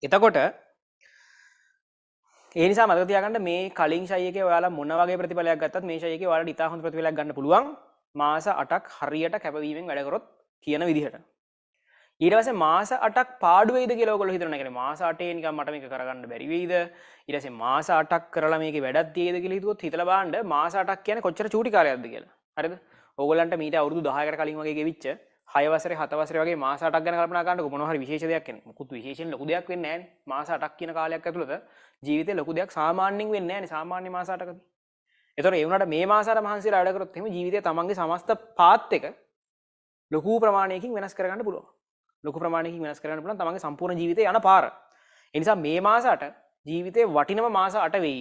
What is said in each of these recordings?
එතකොට ඒ නිසා මතක තියාගන්න මේ කලින් ෂයි එකේ ඔයාලා මොන වගේ ප්‍රතිඵලයක් ගත්තත් මේ ෂයි එකේ ඔයාලට ඉතා හොඳ ප්‍රතිඵලයක් ගන්න පුළුවන් මාස 8ක් හරියට කැපවීමෙන් වැඩ කරොත් කියන විදිහට. ඊට පස්සේ මාස 8ක් පාඩු වෙයිද කියලා ඔයගොල්ලෝ හිතනවා. ඒ කියන්නේ මාස 8 නිකන් මට මේක කරගන්න බැරි වෙයිද? ඊට පස්සේ මාස 8ක් කරලා මේකේ වැඩක් තියෙයිද කියලා හිතුවොත් හිතලා බලන්න මාස 8ක් කියන්නේ කොච්චර චූටි කාලයක්ද කියලා. හරිද? ඕගොල්ලන්ට මීට අවුරුදු 10කට කලින් වගේ ගෙවිච්ච 6 වසරේ 7 වසරේ වගේ මාස 8ක් ගැන කල්පනා කරන්නකො මොනවා හරි විශේෂ දෙයක් කියන්නේ. මොකුත් විශේෂයෙන් ලොකු දෙයක් වෙන්නේ නැහැනේ. මාස 8ක් කියන කාලයක් ඇතුළත ජීවිතේ ලොකු දෙයක් සාමාන්‍යයෙන් වෙන්නේ නැහැනේ. සාමාන්‍ය මාස 8කදී. ඒතකොට ඒ වුණාට මේ මාස 8 මහන්සියලා වැඩ කරොත් එහෙම ජීවිතේ තමන්ගේ සමස්ත පාත් එක ලොකු ප්‍රමාණයකින් වෙනස් කරගන්න පුළුවන්. ලොකු ප්‍රමාණයකින් වෙනස් කරගන්න පුළුවන් තමන්ගේ සම්පූර්ණ ජීවිතේ යන පාර. ඒ නිසා මේ මාස 8 ජීවිතේ වටිනම මාස 8 වෙයි.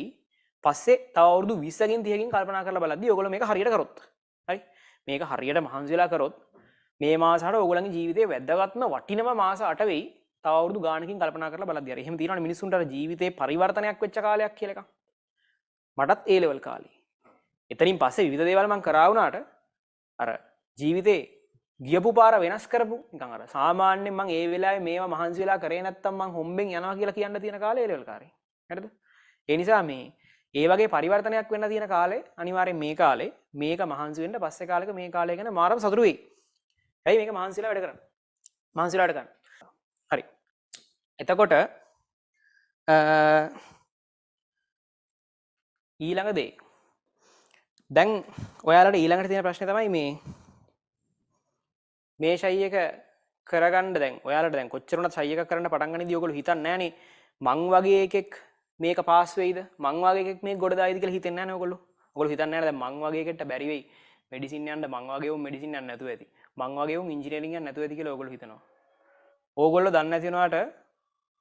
පස්සේ තව අවුරුදු 20කින් 30කින් කල්පනා කරලා බලද්දී ඔයගොල්ලෝ මේක හරියට කරොත්. හරි? මේක හරියට මහන්සි වෙලා කරොත් මේ මාස 8 ඔයගොල්ලන්ගේ ජීවිතේ වැදගත්ම වටිනම මාස 8 වෙයි. තව අවුරුදු ගානකින් කල්පනා කරලා බලද්දී. අර එහෙම තියෙනවනේ මිනිස්සුන්ට අර ජීවිතේ පරිවර්තනයක් වෙච්ච කාලයක් කියලා එකක්. මටත් ඒ ලෙවල් කාලේ. එතනින් පස්සේ විවිධ දේවල් මං කරා වුණාට අර ජීවිතේ ගියපු පාර වෙනස් කරපු නිකන් අර සාමාන්‍යයෙන් මං ඒ වෙලාවේ මේවා මහන්සි වෙලා කරේ නැත්තම් මං හොම්බෙන් යනවා කියලා කියන්න තියෙන කාලේ ඒ ලෙවල් කාලේ. හරිද? ඒ නිසා මේ ඒ වගේ පරිවර්තනයක් වෙන්න තියෙන කාලේ අනිවාර්යෙන් මේ කාලේ මේක මහන්සි වෙන්න පස්සේ කාලෙක මේ කාලය ගැන මාරම සතුටු වෙයි. ඇයි මේක මහන්සි වෙලා වැඩ කරන්න. මහන්සි වෙලා වැඩ කරන්න. හරි. එතකොට ඊළඟ දේ දැන් ඔයාලට ඊළඟට තියෙන ප්‍රශ්නේ තමයි මේ මේ ෂයි එක කරගන්න දැන් ඔයාලට දැන් කොච්චර වුණත් ෂයි එකක් කරන්න පටන් ගනිද්දී ඔයගොල්ලෝ හිතන්නේ නෑනේ මං වගේ එකෙක් මේක පාස් වෙයිද මං වගේ එකෙක් මේක ගොඩ දායිද කියලා හිතෙන්නේ නෑනේ ඔයගොල්ලෝ. ඔයගොල්ලෝ හිතන්නේ නෑනේ දැන් මං වගේ එකෙක්ට බැරි වෙයි මෙඩිසින් යන්න මං වගේ උන් මෙඩිසින් යන්න නැතුව ඇති මං වගේ උන් ඉංජිනේරින් යන්න නැතුව ඇති කියලා ඔයගොල්ලෝ හිතනවා. ඕගොල්ලෝ දන්නේ නැති වුණාට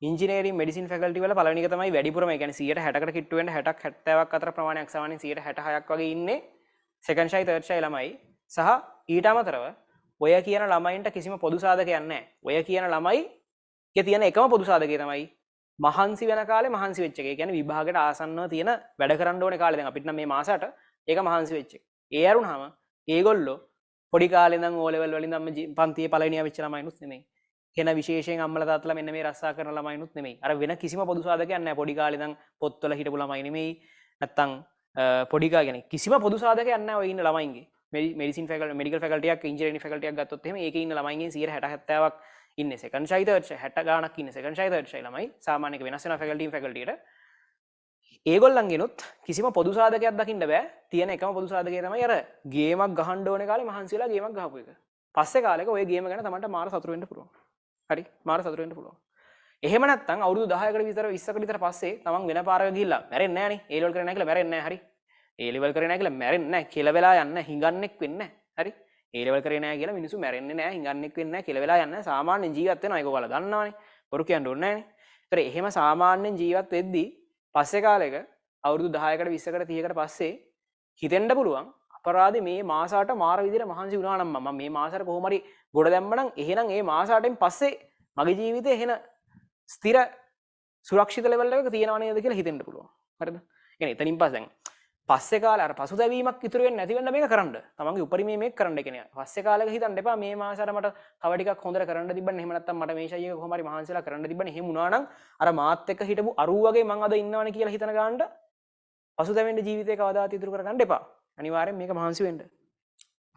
ඉංජිනේරින් මෙඩිසින් ෆැකල්ටි වල පළවෙනි එක තමයි වැඩිපුරම ඒ කියන්නේ 160කට කිට්ටු වෙන්න 60ක් 70ක් අතර ප්‍රමාණයක් සාමාන්‍යයෙන් 166ක් වගේ ඉන්නේ සෙකන්ඩ් ෂයි තර්ඩ් ෂයි ළමයි සහ ඊට අමතරව ඔය කියන ළමයින්ට කිසිම පොදු සාධකයක් නැහැ. ඔය කියන ළමයිගේ තියෙන එකම පොදු සාධකය තමයි මහන්සි වෙන කාලේ මහන්සි වෙච්ච එක. ඒ කියන්නේ විභාගයට ආසන්නව තියෙන වැඩ කරන්න ඕනේ කාලේ. දැන් අපිට නම් මේ මාස 8 ඒක මහන්සි වෙච්ච එක. ඒ අරුණාම ඒගොල්ලෝ පොඩි කාලේ ඉඳන් ඕ ලෙවල් වලින් ඉඳන්ම පන්තියේ පළවෙනියා වෙච්ච ළමයිනුත් නෙමෙයි. කෙන විශේෂයෙන් අම්මලා තාත්තලා මෙන්න මේ රස්සා කරන ළමයිනුත් නෙමෙයි. අර වෙන කිසිම පොදු සාධකයක් නැහැ. පොඩි කාලේ ඉඳන් පොත්වල හිටපු ළමයි නෙමෙයි. නැත්තම් පොඩි කාලේ කියන්නේ කිසිම පොදු සාධකයක් නැහැ ඔය ඉන්න ළමයින්ගේ. මෙඩිසින් ෆැකල්ටි මෙඩිකල් ෆැකල්ටි එකක් ඉංජිනේරින් ෆැකල්ටි එකක් ගත්තොත් එහෙම ඒකේ ඉන්න ළමයින්ගෙන් 160 70ක් ඉන්නේ සෙකන්ඩ් ෂයි තර්ඩ් ෂයි 60 ගාණක් ඉන්නේ සෙකන්ඩ් ෂයි තර්ඩ් ෂයි ළමයි. සාමාන්‍ය එක වෙනස් වෙනවා ෆැකල්ටි ෆැකල්ටියට. ඒගොල්ලන්ගෙනුත් කිසිම පොදු සාධකයක් දකින්න බෑ. තියෙන එකම පොදු සාධකය තමයි අර ගේමක් ගහන්න ඕනේ කාලේ මහන්සි වෙලා ගේමක් ගහපු එක. පස්සේ කාලෙක ඔය ගේම ගැන තමන්ට මාර සතුටු වෙන්න පුළුවන්. හරි මාර සතුටු වෙන්න පුළුවන්. එහෙම නැත්නම් අවුරුදු 10කට විතර 20කට විතර පස්සේ තමන් වෙන පාරක ගිහිල්ලා මැරෙන්නේ නෑනේ. ඒ ලෙවල් කරේ නෑ කියලා මැරෙන්නේ නෑ. හරි. ඒ ලෙවල් කරේ නෑ කියලා මැරෙන්නේ නෑ. කියලා වෙලා යන්නේ හිඟන්නෙක් වෙන්නේ නෑ. හරි. ඒ ලෙවල් කරේ නෑ කියලා මිනිස්සු මැරෙන්නේ නෑ, හිඟන්නෙක් වෙන්නේ නෑ, කියලා වෙලා යන්නේ නෑ. සාමාන්‍යයෙන් ජීවත් වෙනවා. ඒක ඔයාලා දන්නවනේ. බොරු කියන්න ඕනේ නෑනේ. ඒතර එහෙම සාමාන්‍යයෙන් ජීවත් වෙද්දී පස්සේ කාලෙක අවුරුදු 10කට 20කට 30කට පස්සේ හිතෙන්න පුළුවන් අපරාධේ මේ මාස 8 මාර විදියට මහන්සි වුණා නම් මම මේ මාස 8 කොහොම හරි ගොඩ දැම්ම නම් එහෙනම් ඒ මාස 8න් පස්සේ මගේ ජීවිතේ එහෙන ස්ථිර සුරක්ෂිත ලෙවල් එකක තියෙනව නේද කියලා හිතෙන්න පුළුවන්. හරිද? ඒ කියන්නේ එතනින් පස්සේ දැන් පස්සේ කාලේ අර පසුතැවීමක් ඉතුරු වෙන්නේ නැති වෙන්න මේක කරන්න. තමන්ගේ උපරිමයේ මේක කරන්න. ඒ කියන්නේ පස්සේ කාලෙක හිතන්න එපා මේ මාස 8 මට තව ටිකක් හොඳට කරන්න තිබ්බනේ. එහෙම නැත්නම් මට මේ ෂයි එක කොහොම හරි මහන්සිලා කරන්න තිබ්බනේ. එහෙම වුණා නම් අර මාත් එක්ක හිටපු අරූ වගේ මං අද ඉන්නවනේ කියලා හිතන ගානට පසුතැවෙන්න ජීවිතේ කවදාවත් ඉතුරු කරගන්න එපා. අනිවාර්යෙන් මේක මහන්සි වෙන්න.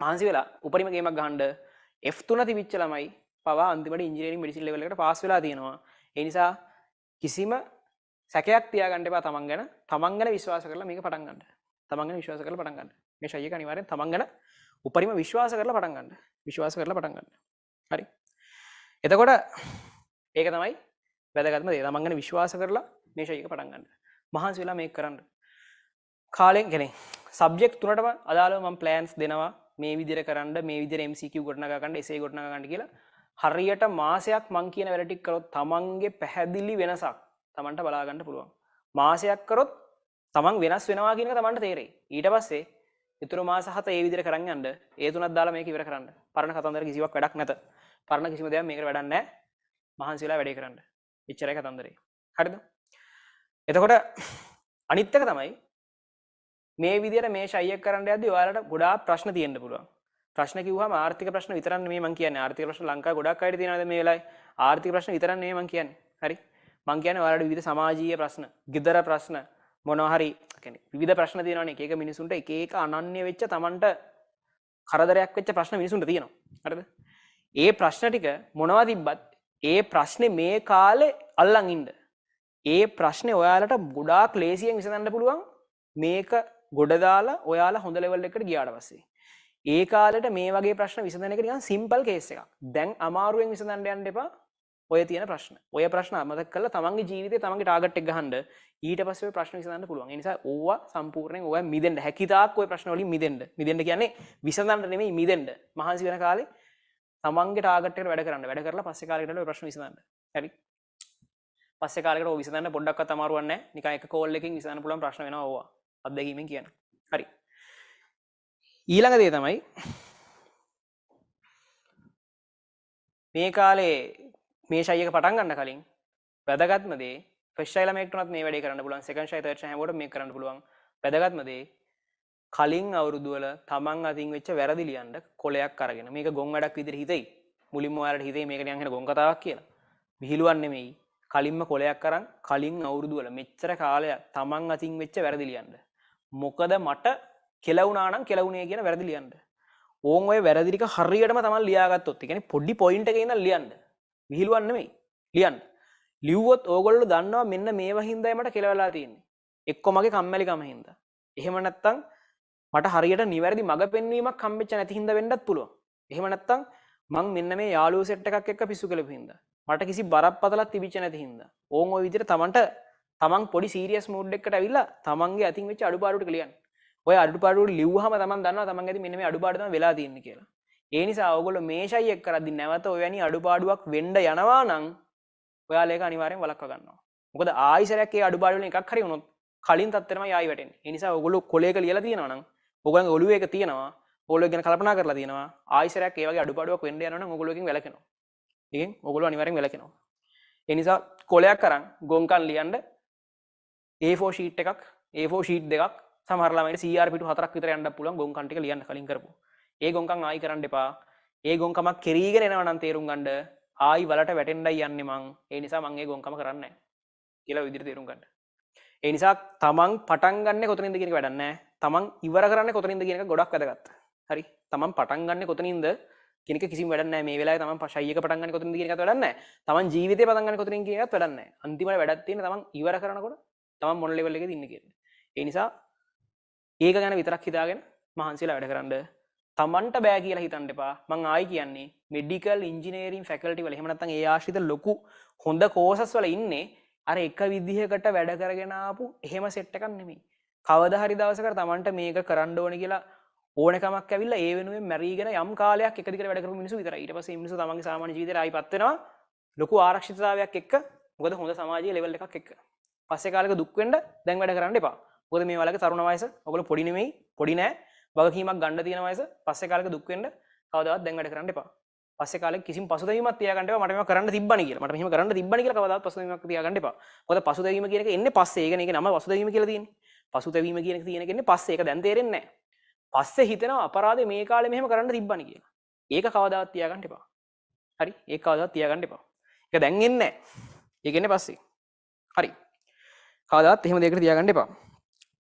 මහන්සි වෙලා උපරිම ගේමක් ගහන්න F3 තිබිච්ච ළමයි පවා අන්තිමට ඉංජිනේරින් මෙඩිසින් ලෙවල් එකට පාස් වෙලා තියෙනවා. ඒ නිසා කිසිම සැකයක් තියාගන්න එපා තමන් ගැන. තමන් ගැන විශ්වාස කරලා මේක පටන් ගන්න. තමන් ගැන විශ්වාස කරලා පටන් ගන්න. මේ ෂයි එක අනිවාර්යෙන් තමන් ගැන උපරිම විශ්වාස කරලා පටන් ගන්න. විශ්වාස කරලා පටන් ගන්න. හරි. එතකොට ඒක තමයි වැදගත්ම දේ. තමන් ගැන විශ්වාස කරලා මේ ෂයි එක පටන් ගන්න. මහන්සි වෙලා මේක කරන්න. කාලෙන් කියන්නේ සබ්ජෙක්ට් තුනටම අදාළව මම ප්ලෑන්ස් දෙනවා. මේ විදිහට කරන්න, මේ විදිහට MCQ ගොඩනගා ගන්න, essay ගොඩනගා ගන්න කියලා. හරියට මාසයක් මං කියන වැඩ ටික කරොත් තමන්ගේ පැහැදිලි වෙනසක් තමන්ට බලා ගන්න පුළුවන්. මාසයක් කරොත් තමන් වෙනස් වෙනවා කියන එක තමන්ට තේරෙයි. ඊට පස්සේ ඉතුරු මාස 7 ඒ විදිහට කරන් යන්න, ඒ තුනක් දාලා මේක ඉවර කරන්න. පරණ කතන්දර කිසිවක් වැඩක් නැත. පරණ කිසිම දෙයක් මේකට වැඩක් නැහැ. මහන්සි වෙලා වැඩේ කරන්න. එච්චරයි කතන්දරේ. හරිද? එතකොට අනිත් එක තමයි මේ විදිහට මේ ෂයි එක කරන්න යද්දි ඔයාලට ගොඩාක් ප්‍රශ්න තියෙන්න පුළුවන්. ප්‍රශ්න කිව්වහම ආර්ථික ප්‍රශ්න විතරක් නෙමෙයි මං කියන්නේ. ආර්ථික ප්‍රශ්න ලංකාවේ ගොඩක් අයට තියෙනවා දැන් මේ වෙලාවේ. ආර්ථික ප්‍රශ්න විතරක් නෙමෙයි මං කියන්නේ. හරි. මං කියන්නේ ඔයාලට විවිධ සමාජීය ප්‍රශ්න, ගෙදර ප්‍රශ්න, මොනවා හරි, කියන්නේ විවිධ ප්‍රශ්න තියෙනවානේ. එක එක මිනිසුන්ට එක එක අනන්‍ය වෙච්ච Tamanට කරදරයක් වෙච්ච ප්‍රශ්න මිනිසුන්ට තියෙනවා. හරිද? ඒ ප්‍රශ්න ටික මොනවා තිබ්බත් ඒ ප්‍රශ්නේ මේ කාලේ අල්ලන් ඉන්න. ඒ ප්‍රශ්නේ ඔයාලට ගොඩාක් ලේසියෙන් විසඳන්න පුළුවන් මේක ගොඩ දාලා ඔයාලා හොඳ ලෙවල් එකකට ගියාට පස්සේ. ඒ කාලෙට මේ වගේ ප්‍රශ්න විසඳන එක නිකන් සිම්පල් කේස් එකක්. දැන් අමාරුවෙන් විසඳන්න යන්න එපා ඔය තියෙන ප්‍රශ්න. ඔය ප්‍රශ්න අමතක කරලා තමන්ගේ ජීවිතේ තමන්ගේ ටාගට් එක ගහන්න. ඊට පස්සේ ඔය ප්‍රශ්න විසඳන්න පුළුවන්. ඒ නිසා ඕවා සම්පූර්ණයෙන් ඔයා මිදෙන්න හැකි තාක් ඔය ප්‍රශ්න වලින් මිදෙන්න. මිදෙන්න කියන්නේ විසඳන්න නෙමෙයි, මිදෙන්න. මහන්සි වෙන කාලේ තමන්ගේ ටාගට් එකට වැඩ කරන්න. වැඩ කරලා පස්සේ කාලෙකට ඔය ප්‍රශ්න විසඳන්න. හරි. පස්සේ කාලෙකට ඔය විසඳන්න පොඩ්ඩක්වත් අමාරුවක් නැහැ. නිකන් එක කෝල් එකකින් විසඳන්න පුළුවන් ප්‍රශ්න වෙනවා ඕවා. අත්දැකීමෙන් කියන්නේ. හරි. ඊළඟ දේ තමයි මේ කාලේ මේ ෂයි එක පටන් ගන්න කලින් වැදගත්ම දේ, ෆස්ට් ෂයි ළමයෙක්ට උනත් මේ වැඩේ කරන්න පුළුවන්, සෙකන්ඩ් ෂයි තර්ඩ් ෂයි හැමෝටම මේක කරන්න පුළුවන්. වැදගත්ම දේ කලින් අවුරුදු වල තමන් අතින් වෙච්ච වැරදි ලියන්න කොලයක් අරගෙන. මේක ගොන් වැඩක් විදිහට හිතෙයි. මුලින්ම ඔයාලට හිතෙයි මේක නිකන් වෙන ගොන් කතාවක් කියලා. විහිළුවක් නෙමෙයි. කලින්ම කොලයක් අරන් කලින් අවුරුදු වල මෙච්චර කාලයක් තමන් අතින් වෙච්ච වැරදි ලියන්න. මොකද මට කෙලවුණා නම් කෙලවුණේ කියන වැරදි ලියන්න. ඕන් ඔය වැරදි ටික හරියටම තමන් ලියාගත්තොත්, ඒ කියන්නේ පොඩි පොයින්ට් එකේ ඉඳන් ලියන්න. විහිළුවක් නෙමෙයි. ලියන්න. ලිව්වොත් ඕගොල්ලෝ දන්නවා මෙන්න මේවා හින්දායි මට කෙලවලා තියෙන්නේ. එක්ක මගේ කම්මැලිකම හින්දා. එහෙම නැත්තම් මට හරියට නිවැරදි මඟ පෙන්වීමක් හම්බෙච්ච නැති හින්දා වෙන්නත් පුළුවන්. එහෙම නැත්තම් මං මෙන්න මේ යාළුවෝ සෙට් එකක් එක්ක පිස්සු කෙලපු හින්දා. මට කිසි බරපතලක් තිබිච්ච නැති හින්දා. ඕන් ඔය විදිහට තමන්ට තමන් පොඩි සීරියස් මූඩ් එකකට ඇවිල්ලා තමන්ගේ අතින් වෙච්ච අඩුපාඩු ටික ලියන්න. ඔය අඩුපාඩු ටික ලිව්වහම තමන් දන්නවා තමන්ගේ අතින් මෙන්න මේ අඩුපාඩු තමයි වෙලා තියෙන්නේ කියලා. ඒ නිසා ඔයගොල්ලෝ මේ ෂයි එක කරද්දි නැවත ඔය වැනි අඩුපාඩුවක් වෙන්න යනවා නම් ඔයාලා ඒක අනිවාර්යෙන් වළක්වා ගන්නවා. මොකද ආයි සැරයක් ඒ අඩුපාඩු වලින් එකක් හරි වුණොත් කලින් තත්ත්වෙටමයි ආයි වැටෙන්නේ. ඒ නිසා ඔයගොල්ලෝ කොලයක ලියලා තියෙනවා නම් ඔයගොල්ලන්ගේ ඔළුවේ එක තියෙනවා, ඔයගොල්ලෝ ගැන කල්පනා කරලා තියෙනවා. ආයි සැරයක් ඒ වගේ අඩුපාඩුවක් වෙන්න යනවා නම් ඔයගොල්ලෝ එකෙන් වැළකෙනවා. ඒකෙන් ඔයගොල්ලෝ අනිවාර්යෙන් වැළකෙනවා. ඒ නිසා කොලයක් අරන් ගොංකන් ලියන්න A4 sheet එකක්, A4 sheet දෙකක්, සමහර ළමයින්ට CR පිටු 4ක් විතර යන්නත් පුළුවන් ගොංකන් ටික ලියන්න කලින් කරපු. ඒ ගොංකන් ආයි කරන්න එපා. ඒ ගොංකමක් කෙරීගෙන එනවා නම් තේරුම් ගන්න ආයි වලට වැටෙන්නයි යන්නේ මං. ඒ නිසා මං ඒ ගොංකම කරන්නේ නැහැ කියලා ඔය විදිහට තේරුම් ගන්න. ඒ නිසා තමන් පටන් ගන්නෙ කොතනින්ද කියන එක වැඩක් නැහැ. තමන් ඉවර කරන්නේ කොතනින්ද කියන එක ගොඩක් වැදගත්. හරි. තමන් පටන් ගන්නෙ කොතනින්ද කියන එක කිසිම වැඩක් නැහැ. මේ වෙලාවේ තමන් ෂයි එක පටන් ගන්නෙ කොතනින්ද කියන එකත් වැඩක් නැහැ. තමන් ජීවිතේ පටන් ගන්නෙ කොතනින් කියන එකත් වැඩක් නැහැ. අන්තිමට වැඩක් තියෙන්නේ තමන් ඉවර කරනකොට තමන් මොන ලෙවල් එකේද ඉන්නේ කියන. ඒ නිසා ඒක ගැන විතරක් හිතාගෙන මහන්සියලා වැඩ කරන්න. තමන්ට බෑ කියලා හිතන්න එපා. මං ආයි කියන්නේ මෙඩිකල් ඉංජිනේරින් ෆැකල්ටි වල එහෙම නැත්නම් ඒ ආශ්‍රිත ලොකු හොඳ කෝසස් වල ඉන්නේ අර එක විදිහකට වැඩ කරගෙන ආපු එහෙම සෙට් එකක් නෙමෙයි. කවදා හරි දවසකට තමන්ට මේක කරන්න ඕනේ කියලා ඕනකමක් ඇවිල්ලා ඒ වෙනුවෙන් මැරීගෙන යම් කාලයක් එක දිගට වැඩ කරපු මිනිස්සු විතරයි. ඊට පස්සේ මේ මිනිස්සු තමන්ගේ සාමාන්‍ය ජීවිතේට ආයිපත් වෙනවා ලොකු ආරක්ෂිතතාවයක් එක්ක. මොකද හොඳ සමාජීය ලෙවල් එකක් එක්ක. පස්සේ කාලෙක දුක් වෙන්න දැන් වැඩ කරන්න එපා. මොකද මේ වලගේ තරුණ වයස ඔයගොල්ලෝ පොඩි නෙමෙයි, පොඩි නෑ. වගකීමක් ගන්න තියෙන වයස. පස්සේ කාලෙක දුක් වෙන්න කවදාවත් දැන් වැඩ කරන්න එපා. පස්සේ කාලෙක කිසිම පසුතැවීමක් තියාගන්න එපා. මට මේවා කරන්න තිබ්බනේ කියලා. මට මෙහෙම කරන්න තිබ්බනේ කියලා කවදාවත් පසුතැවීමක් තියාගන්න එපා. මොකද පසුතැවීම කියන එක එන්නේ පස්සේ. ඒ කියන්නේ ඒකේ නම පසුතැවීම කියලා තියෙන්නේ. පසුතැවීම කියන එක තියෙන එක එන්නේ පස්සේ. ඒක දැන් තේරෙන්නේ නෑ. පස්සේ හිතෙනවා අපරාධේ මේ කාලේ මෙහෙම කරන්න තිබ්බනේ කියලා. ඒක කවදාවත් තියාගන්න එපා. හරි? ඒක කවදාවත් තියාගන්න එපා. ඒක දැන් එන්නේ නෑ. ඒක එන්නේ පස්සේ. හරි. කවදාවත් එහෙම දෙයකට තියාගන්න එපා.